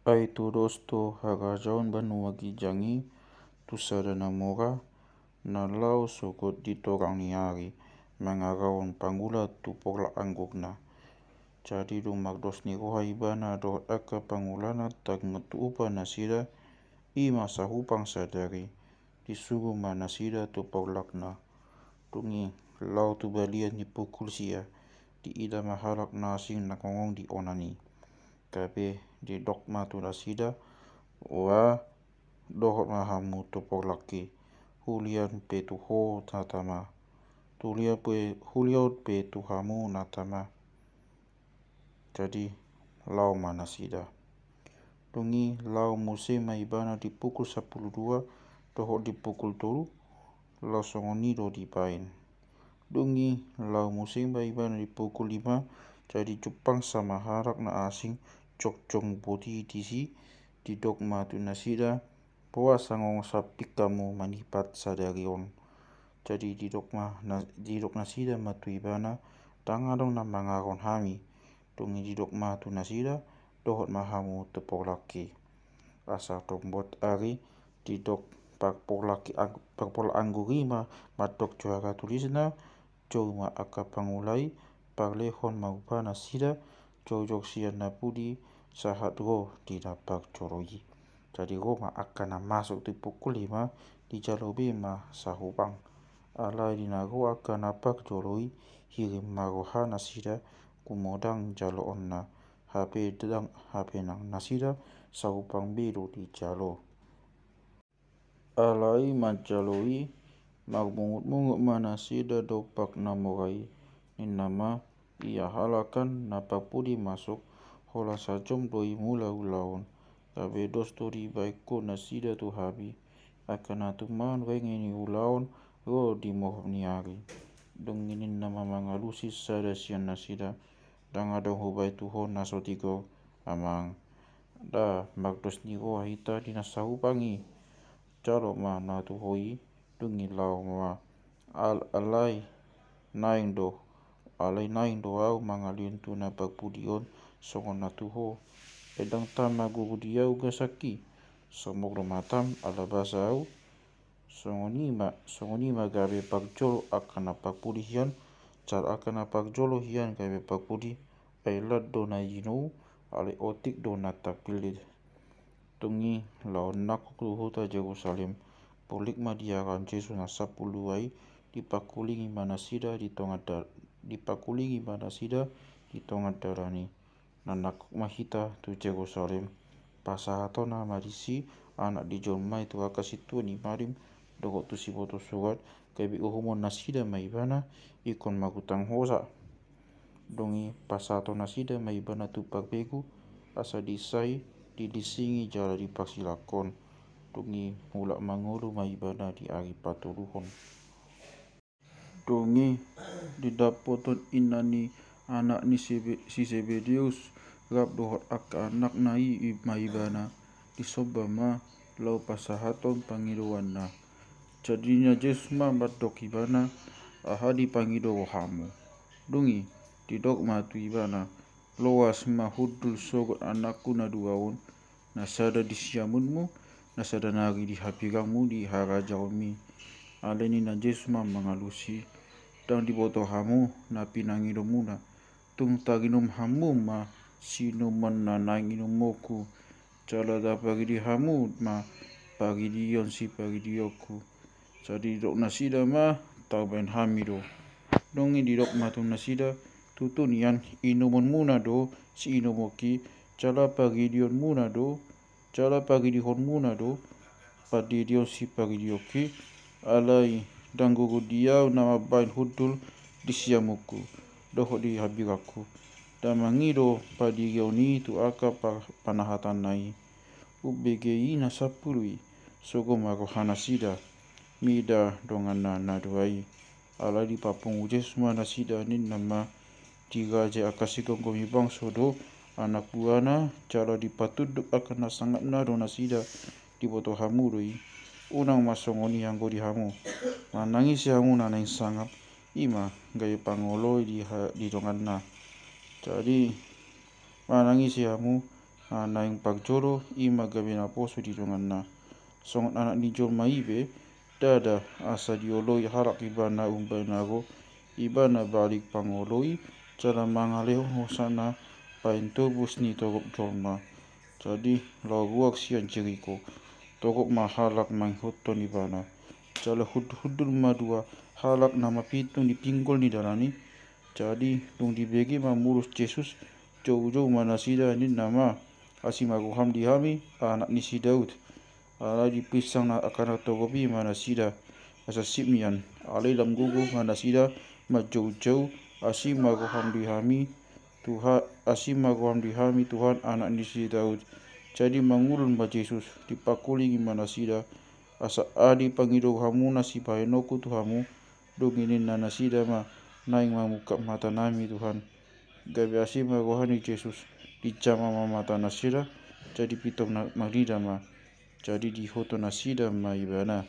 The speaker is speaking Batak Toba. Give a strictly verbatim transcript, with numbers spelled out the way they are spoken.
Ai tudos do harajaon banua ginjang i tu sada na mora, na laho sogot di torang ni ari, mangarahon pangula tu porlak anggurna. Jadi dung mardos ni roha ibana dohot angka pangulana tangianghon tu upa nasida, i ma sahupang sadari, disuru ma nasida tu porlakna. Dung i laho tu balian ni pukul sia, diida ma halak na asing na tongon di onan i. Gabe didok ma tu nasida, "Ua, dohot ma hamu tu porlak i, hulian pe tu ho na tama. Hulian pe, hulian pe tu hamu na tama." Jadi laho ma nasida. Dung i laho muse ma ibana di pukul sampulu dua dohot di pukul tolu, laos songon i do dibaen. Dung i laho muse ma ibana di pukul lima, jadi jumpang sama halak na asing jongjong boti disi, didok ma tu nasida, "Boasa songon samping hamu manipat sadari on?" Jadi didok ma na, didok nasida ma tu ibana, "Ndang adong na mangarahon hami." Dung i didok ma tu nasida, "Dohot ma hamu tu porlak i." Asa tombot ari didok parporlak i ang-, parporlak anggur i ma mandok jo hatulisna, "Jou ma angka pangula i, parlehon ma upa nasida, jojor sian na pudi, sahat ro di na parjolo i." Jadi ro ma angka na masuk tu pukul lima, dijalo be ma sahupang. Alai di na ro angka na parjolo i, hirim ma roha nasida, gumodang jaloonna, hape ndang, hape nang nasida sahupang be do dijalo. Alai manjalo i, marmungutmungut ma nasida dompak na mora i, ninna ma, "Ia halak an na parpudi masuk, holan sajom do i mula ulaon. Gabe dos do dibaen ho nasida tu hami, angka na tumangihon renge ni ulaon ro di morhop ni ari." Dung i ninna ma mangalusi sada sian nasida, "Ndang adong hubaen tu ho na so tigor, amang. Nda mardos ni roha hita di na sahupang i. Jalo ma na tu ho i." Dung i laho ma. Al-, alai naeng do, alai naeng do ahu mangalehon tu na parpudi on songon na tu ho. Ai ndang tama gogo di ahu gasak i. Somok do matam ala basa ahu. Songon i ma, songon i ma gabe parjolo angka na parpudi hian, jala angka na parjolo hian gabe parpudi, ai lan do na jinou, alai otik do na tapillit. Dung i laho nangkok tu huta Jerusalem, polik ma diarahon Jesus na sampulu dua i, dipakulingi ma nasida di tonga da-, dipakulingi ma nasida di tonga dalan i. Na nangkok ma hita tu Jerusalem, pasahatonna ma disi Anak ni jolma i tu angka sintua ni malim dohot tu siboto surat, gabe uhumon nasida ma Ibana ingkon marutang hosa. Dung i pasahaton nasida ma Ibana tu parbegu, asa diisa i, dilisingi jala diparsilangkon. Dung i mulak mangolu ma Ibana di ari patoluhon. Dung i didapothon inna ni anak ni Sebe-, si Sebedeus rap dohot angka anakna i, i-, ma Ibana, disomba ma laho pasahathon pangidoanna. Jadi ninna Jesus ma mandok ibana, "Aha dipangido rohamu?" Dung i didok ma tu ibana, "Loas ma hundul sogot anakku na dua on, na sada di siamunmu, na sada nari di hapigangmu di harajaonmi." Alai ninna Jesus ma mangalusi, "Ndang diboto hamu na pinangidomuna. Tung tarinum hamu ma sinuman na naeng inumhonku, jala taparidi hamu ma paridion siparidionku." Jadi didok nasida ma, "Tarbaen hami do." Dung i didok ma tu nasida, "Tutu nian, inumonmuna do siinumhonki, jala paridionmuna do, jala paridionmuna do pandidion siparidionki, alai ndang gogo di ahu na mambaen hundul di siamunku dohot di hapigangku, ndang mangido pandidion i tu angka pa-, panahatanna i." Umbege i na sampulu i, sogo ma roha nasida mida donganna na dua i. Alai dipapungu Jesus ma nasida, ninna ma, "Dirajai angka sigomgomi bangso do anak buana, jala dipatunduk angka na sangapna do nasida. Diboto hamu do i? Unang ma songon i anggo di hamu. Manangisi hamu na naeng sangap, i ma gabe pangoloi di ha-, di donganna. Jadi manangisi hamu, na naeng parjolo, i ma gabe naposo di donganna. Songon Anak ni jolma i pe, ndada asa dioloi halak ibana umbahen ago ibana balik pangoloi, jala mangalehon hosana bahen tobus ni togop jolma. Jadi laho ruar sian Jeriko, togop ma halak mangihuthon ibana. Jala hundulhundul ma dua halak na mapitung di pinggol ni dalan i. Jadi dung dibege mamurus Jesus, joujou ma nasida, ninna ma: Asi ma roham di hami, anak ni si Daud. Alai dipinsang angka na togop i ma nasida asa sip nian. Alai lam gogo ma nasida manjoujou: Asi ma roham di hami, Tuhan, asi ma roham di hami, Tuhan, anak ni si Daud. Jadi mangulon ma Jesus, dipangkulingi ma nasida, asa adi pangido rohamuna sibahenonku tu hamu. Dung i ninna nasida ma: Naeng mamungkap matanami, Tuhan. Gabe asi ma roha ni Jesus, dijama ma mata nasida, jadi pintor na marnida ma. Jadi diihuthon nasida ma ibana.